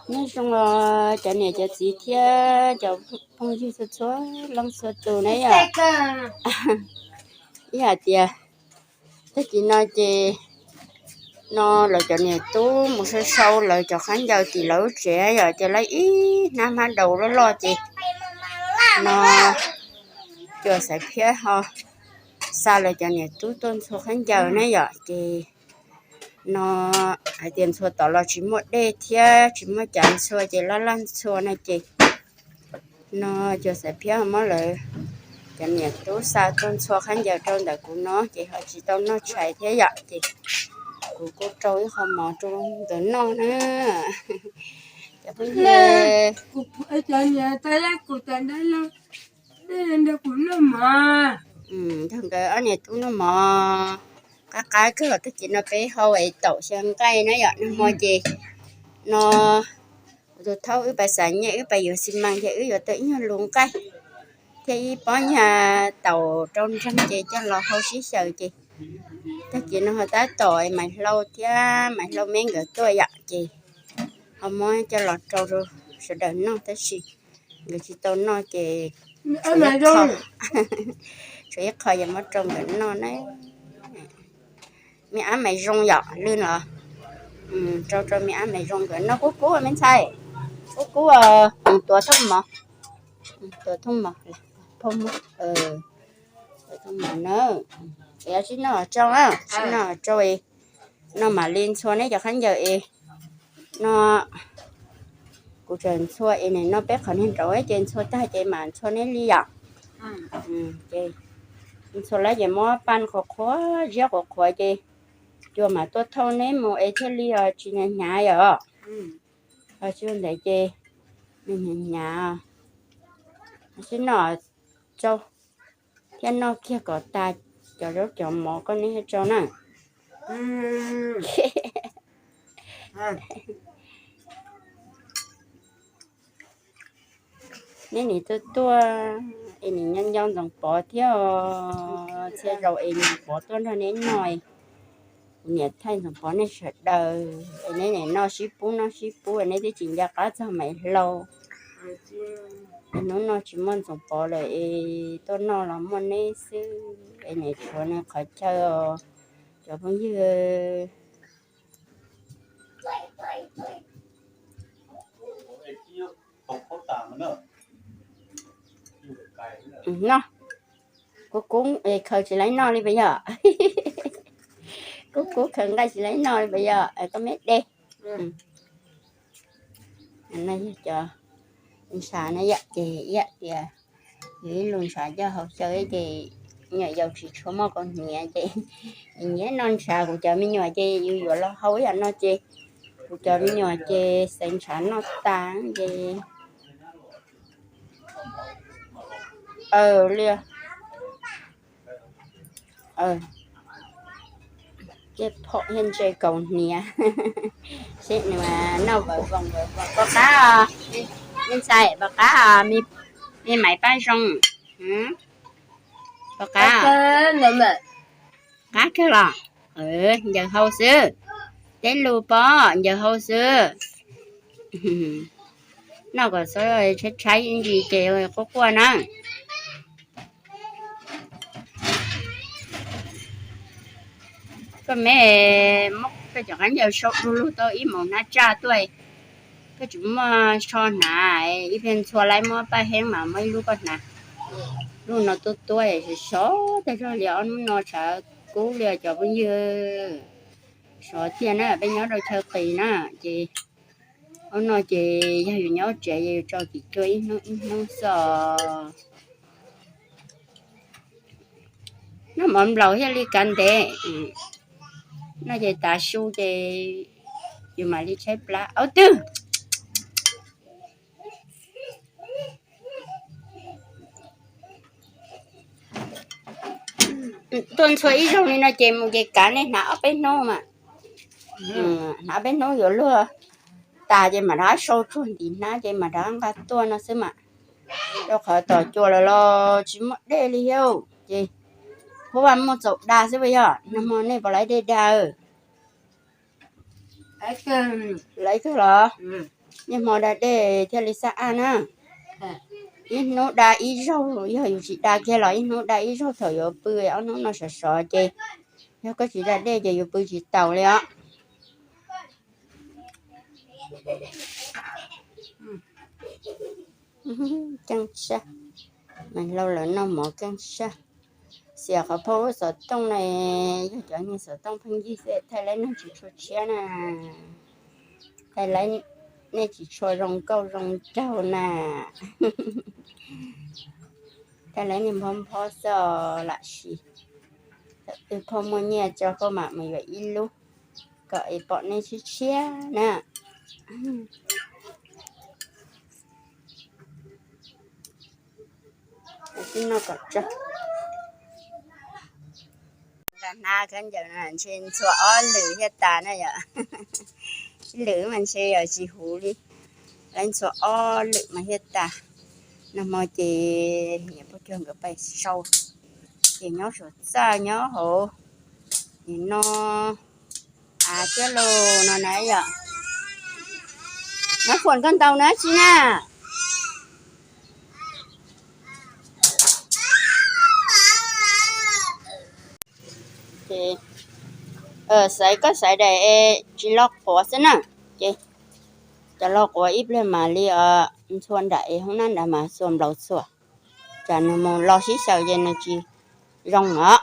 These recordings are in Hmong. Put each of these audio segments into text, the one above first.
Nyob zoo os cov niam cov txiv thiab cov phooj ywg txhua txhua leej txhua tus na yom. Ib hais tias tag kis no ces no lawv cov niam tub mus sau sau lawv cov khaub ncaws tim lawv lub tsev yom, ces lawv ib hnab hmab daus loj loj ces no Cua Xaiv Phiab ho xa lawv cov niam tub tuaj ntxhua khaub ncaws na yom, ces no hais tias ntxhua tom los tsis muaj dej thiab tsis muaj cav ntxhua ces laj laj ntxhua no ces no Cua Xaiv Phiab ho muab lawv cov niam tub xa tuaj ntxhua khaub ncaws rau ntawm kuv no ces ho tsis tau noj tshais thiab yom, ces kuv kuj rau ib qho mov rau nkawd noj na. Cov phooj ywg, nrog nkawd ob niam tub noj mov qab qab kawg. Tag kis no peb hau es taum xyaw nqaij na yom, nag hmo ces no kuv tus thaub wb pais xam nyej wb pais yuav xi mas ces wb yuav tau ib nyuag lus nqaij thiab ib pob nyuag taum rau nreeg ces coj los hau sib xyaw ces tag kis no ho tab tom Maiv Hlau thiab Maiv Hlau me nkawd tuaj yom, ces ho muab coj los rau rau sawv daws noj tab sis nkawd tsis tau noj ces tshuav ib qho yuav muab rau nkawd noj na. Me ab Maiv Zoo yom, lwj no rau rau me ab Maiv Zoo nkawd noj. Kub kub me ntxhais, kub kub, tuav thooj mov, tuav thooj mov, thooj mov na. Sib noj tsau, sib noj tsau, no mam li ntxhua neb cov khaub ncaws es no kuv tseem ntxhua es nim no peb qhov niag nraud ces ntxhua tag ces mam ntxhua neb li yom. Ces ntxhua lawm ces muab pan qhuav qhuav ziab qhuav qhuav ces cua mam tuaj thauj neb mus es thiaj li tsis hnyav hnyav yom. Ho tsis ua ntawd ces nws hnyav hnyav. Sib noj tsau thiab noj kiag kom tas cov zaub cov mov koj neb tsau na. Neb nim tuaj tuaj es nim nco nco Ntxoov Pov thiab os. Txhia zaus es Ntxoov Pov tuaj nrog neb noj, kuv niam thaij Ntxoov Pov nej sawv daws es neb nim noj sib pub noj sib pub neb twb tsis nco qab txog Maiv Hlau. Es hnub no tsis muaj Ntxoov Pov lawm es tuaj noj los muaj neb xwb es nim tshuav nws qhov chaw os cov phooj ywg. Noj, kub kub khaws tsis laib noj li puas yog? Kub kub khaws nqaij tsis laib noj li puas yog? Koj me de. No yog cov ntshav na yom, ces ib yam tias yus ib lub ntshav coj hauv xyaw ces me nyuam yaus tsis tshua muaj kaus hniav ces nyiam noj ntshav. Kuv cov me nyuam ces yus yuav los hau ib yam no ces kuv cov me nyuam ces xaiv ntshav noj tas ces li tej phom thiaj ntse kaus hniav. Seb nws noj vawv voos vawv voos. Pom qab, me ntxhais, pom qab, me Maiv Paj Zoo, pom qab, qab kawg los? Ncaws hau xwb, teb lus pob ncaws hau xwb. Noj kom tshaib tshaib ntsis ces quaj quaj na. Koj me muab koj cov khaub ncaws sau du lug tau ib moos hnab tsaj tuaj. Koj tsis muaj tsho hnav, ib pliag ntxhua laib muab paj heeb mas muab ib lub koj hnav. Lub no tuab tuab sov sov tag zog li, ob hnub no tshav kub li cov phooj ywg. Sov tiag na, peb nyob rau chaw qis na ces ob no ces yog yus nyob tsev ces yus tso kim cua ib hnub ib hnub xwb os. Noj mov nplaum thiaj li kav ntev. Noj ces tav su ces yus mam li tshaib plab. Au twg tuaj ntxhua ib zaug li no ces mus ces kav, nej hnav ob peb hnub mas. Hnav ob peb hnub yuav luag tas ces mam rov qab sau tsuag ntiv hnab ces mam rov qab nqa tuaj no xwb mas. Rau qhov tom cua lawm los tsis muaj dej li thiab ces huab vaj muaj txaus da xwb puas yog? Nag hmo nej puas laib dej da? Laib kawg los? Niaj hmo da dej thiaj li xab ab na. Ib hnub da ib zaug, yog yus tsis da kiag los ib hnub da ib zaug thaum yuav pw, ob hnub no sov sov ces yog koj tsis da dej ces yus pw tsis taus li os. Keej sab, Maiv Hlau lawv noj mov keej sab. Xiam qhov phauj lub xov tooj na, yog cov niag xov tooj pheej yig xwb, thaij laib neeg tsis tshua tshiab na. Thaij laib nej tsis tshua zoo nkauj zoo nraug na. Thaij laib niag nphob nphob xwb os, lam sis thaum twg phauj muaj nyiaj tso phauj mam mus yuav ib lub kom es pom nej tshiab tshiab na. Nqa hnav khaub ncaws no ntshe ntxhua ob lwm thiaj tas na yom. Ib lwm mas ntshe yog tsis huv li, lawv ntxhua ob lwm mas thiaj tas. Nag hmo ces niam pog cuag nkawd pais sau, ces nyob saum txaj nyob hauv nim no av thiab lauj no na yom. Nab Fuam koj ntaus nab tsi na? Xaiv koj xaiv daim tsis loj quav xwb na. Ces cov loj quav ib pliag mam li ntxhua nram es hoob nab nrad mas xuas nplaum txhua, tsam nws mus los sib xyaw ces nws tsis zoo os.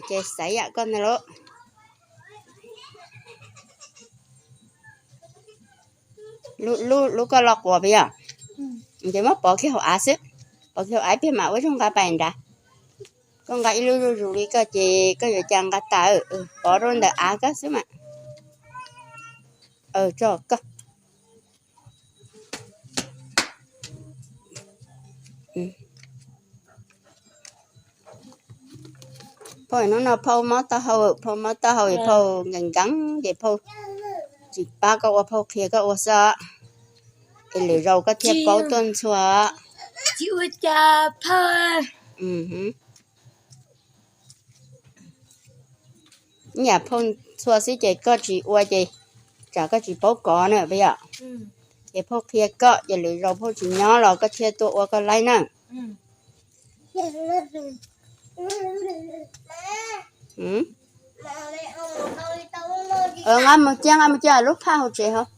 Ces xaiv yam koj ntag lauj. Lub koj loj quav puas yog? Ces muab pov kiag hauv av xwb, pov kiag hauv av ib pliag mam ua zaug nqa pais nrad. Koj nqa ib lub zuj zus li koj ces koj yuav cas nqa tas, pov rau ntawm av koj xwb mas. Tso koj. Phauj hnub no phauj mob taub hau, phauj mob taub hau es phauj nkees nkees ces phauj tsis pab koj ua, phauj qhia koj ua xwb. Es lwm zaus koj thiaj paub tuaj ntxhua. Ib yam phauj ntxhua xwb ces koj tsis ua ces tsam koj tsis paub kov na puas yog? Ces phauj qhia koj ces lwm zaus phauj tsis nyob los koj thiaj tuaj ua koj laib na. Nqa mus cia, nqa mus cia lub phaj hauv tsev hauv.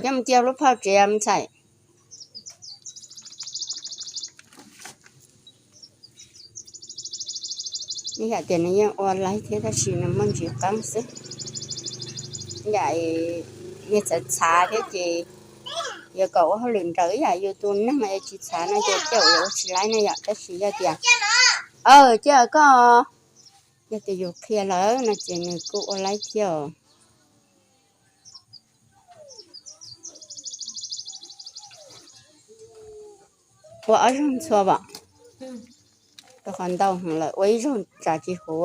Coj mus cia lub phaj hauv tsev mus ntxhais. Nws hais tias nws yeej ua laib thiab tab sis nws muaj ntsis qeeb xwb. Yam nws txhav txhav thiab ces yuav kom ua hauj lwm nraws ib yam yus tus neeg es tsis txhav no ces tej zaum yuav ua tsis laib na yom, tab sis yog tias, aw, cia koj, yog tias yus qhia lawm no ces nws kuj ua laib thiab os. Ua ob zaug ntxhua vom, rau qhov ntau heev lawm, ua ib zaug tsam tsis huv.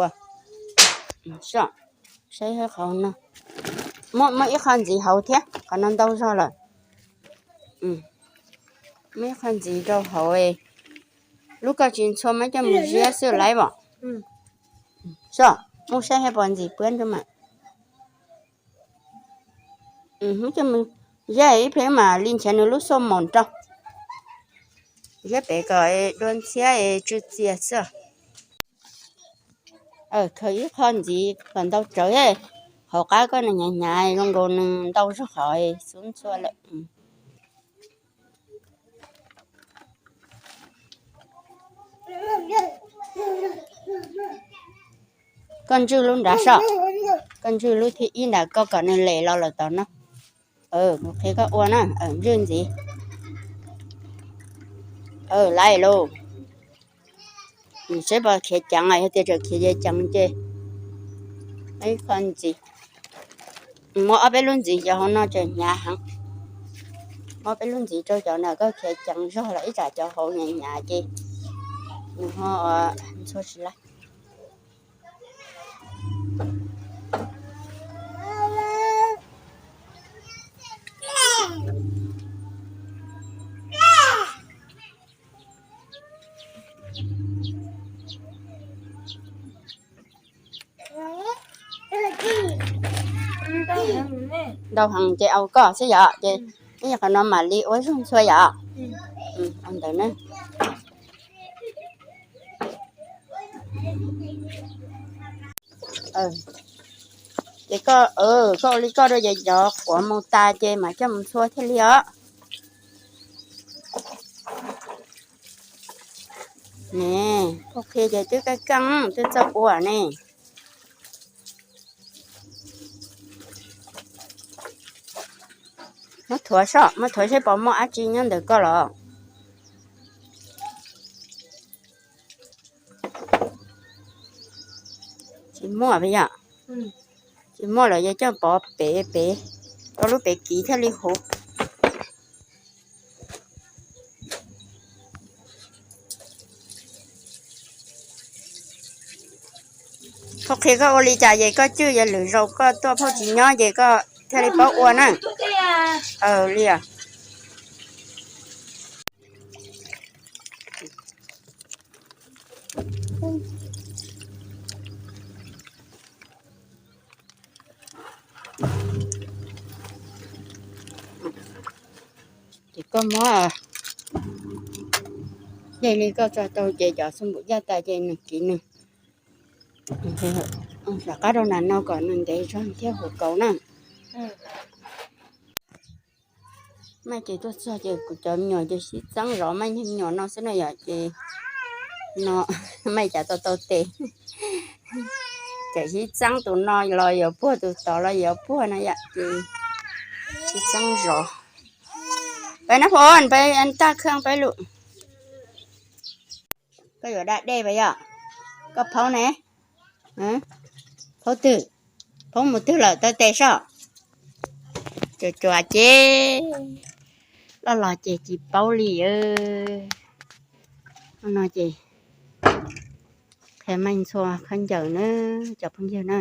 Saib qhov no, muaj ib qho ntxiv hauv thiab, qhov no ntau zog lawm. Muaj ib qho ntxiv rau hauv. Lub koj tsis ntxhua mas coj mus ziab xwb laib vom. Saib, mus saib thiab pom ntxiv puab nrog mas. Coj mus ziab ib pliag mas li nrhiav nws lub xuaj moos rau. Ziab pem kom dua ntxhiab es tsw txias xwb. Khaws ib qho ntxiv kom ntau rawv, hauv qab koj nws hnyav hnyav zoo nkaus nws ntau zog qhov xub ntxhua lawm. Koj ntswj lub nrad soj, koj ntswj lub thib ib nrad koj kom nws lem los lawm tom no. Kuv qhia koj ua na, ntswj ntxiv. Laib lauj. Saib puas khiav ceev, yog tias tseem khiav ceev ces ib qho ntxiv. Muab ob peb lub ntxiv cov hauv no tseem hnyav heev. Muab peb lub ntxiv rau cov ntawd koj khiav ceev zog los ib tsam cov hauv hnyav hnyav ces nws ho ntxhua tsis laib. Ntau heev ces au koj xwb yom, ces ib yam qhov no mam li ua zog ntxhua yom. Ntawd na. Ces koj, koj ua li koj rau ces cov quav mus tas ces mam coj mus ntxhua thiaj li os. Ne, koj qhia ces twb kaj keej twb txawj ua ne. Muab thuav soj, muab thuav seb puas muaj dab tsi nyob ntawm koj los. Tsis muaj yom. Tsis muaj lawm yog coj pov pem pem, rau lub pem kiv thiaj li huv. Koj qhia koj ua li cas ces koj cwj, yog lwm zaus koj tuaj phauj tsis nyob ces koj thiaj li paub ua na. Li Ces koj muab dej li koj tso rau ces cov xoo npum yaj tas ces nws kiv nws rov qab rau nram no kom nws ntev zog thiab huv kauv na. Maj ces tuaj txog ces kuv cov me nyuam ces sib txeeb zov, maj niag me nyuam no xwb no yom, ces no maj cas tau tau tes. Ces sib txeeb, tus no los yuav puag, tus tod los yuav puag no yom, ces sib txeeb zov. Peb na phob, peb taj khaj peb lus. Koj yuav da dej pas yom? Koj phaub ne? Phaub twg? Phaub mus twg lawm, tau tes soj? Tsuas tsuas ces loj los ces tsis paub li. No ces qhia meej ntxhua khaub ncaws na cov phooj ywg na.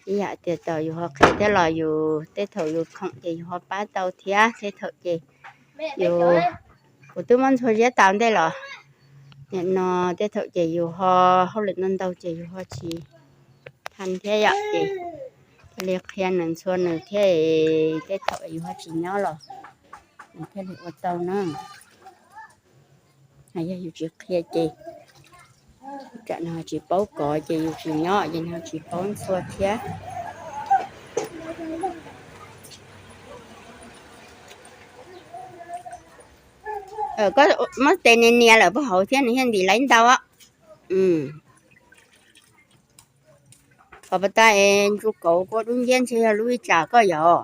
Ib yam tias tau yus ho qhia thiab los yus tej thaum yus khoom ces yus ho pab tau thiab, tej thaum ces yus, kuv twb muab ntxhua ziab tas ntej los, nim no tej thaum ces yus ho hauj lwm ntau ntau ces yus ho tsis tha thiab yom, ces thiaj li qhia nws ntxhua nws thiab, tej thaum yus ho tsis nyob los nws thiaj li ua tau na. Yog yus tsis qhia ces tsam nws tsis paub kov ces yus tsis nyob ces nws tsis paub ntxhua thiab. Koj muab tes nias nias lawm puag hauv thiab nws thiaj ntim laib ntau. Qhov pas tas es ntsuj kauv kua dub nciab ntshe yog lub vij tsam koj yom.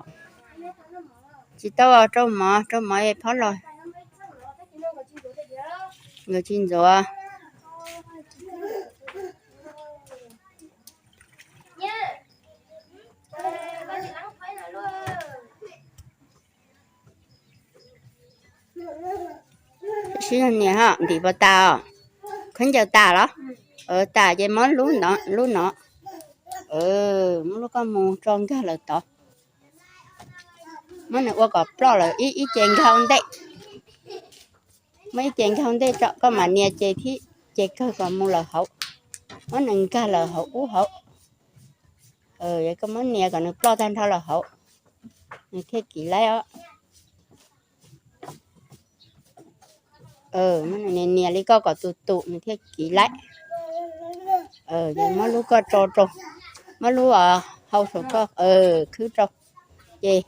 Tsis tau, rau mov, rau mov es phob los. Nkawd tsis ntxuav. Sib zog nias ho ntim pas tas, khaub ncaws tas los? Tas ces muab lub no, lub no, muab lub koj mus tso nkag lawm tod. Muab nws ua kom ploj lawm ib, ib ce nkag ua ntej. Muab ib ce nkag ua ntej tso koj mam nias ces thib ce kawg kom mus lawm hauv. Muab nws nkag lawm hauv ub hauv. Koj muab nias kom nws ploj tag nrho lawm hauv, nws thiaj kiv laib os. Nias nias li koj kom tus tus nws thiaj kiv laib. Muab lub koj tso rau, muab lub hau saum koj khwb rau, ces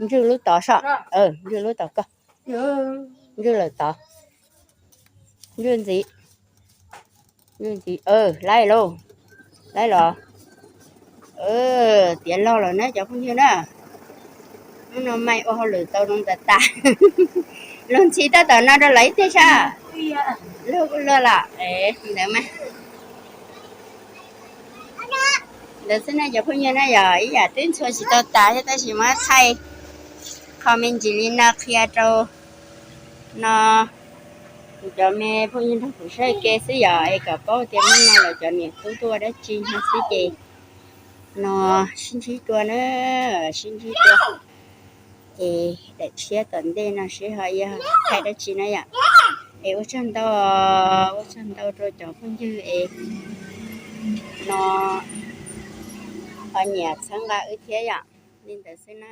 ntswj lub tod soj, ntswj lub tod koj, ntswj lawm tod, ntswj ntxiv, ntswj ntxiv, laib lauj, laib los. Tiav log lawm na cov phooj ywg na. Hnub no Maiv ua hauj lwm tau zoo tas tas. Luag ntxhi tab tom no rau lawv ib teg sab. Luag kuj luag los ntawd mas. Ntawd xwb na cov phooj ywg na, yog ib yam twb ntxhua tsis tau tas thiab tab sis muab thaij qho me ntsis li no qhia rau no kuv cov me phooj ywg nrog kuv saib ke xwb yom, es kom paub tias hnub no lawv cov niam tub tuaj ua dab tsi no xwb ces no sib ntsib dua na, sib ntsib dua. Ces daim tshiab tom ntej no seb ho yog thaij dab tsi na yom. Es ua tsaug ntau, ua tsaug ntau rau cov phooj ywg es no Ho nyiam txhawb nqa wb thiab yom. Li ntawd xwb na.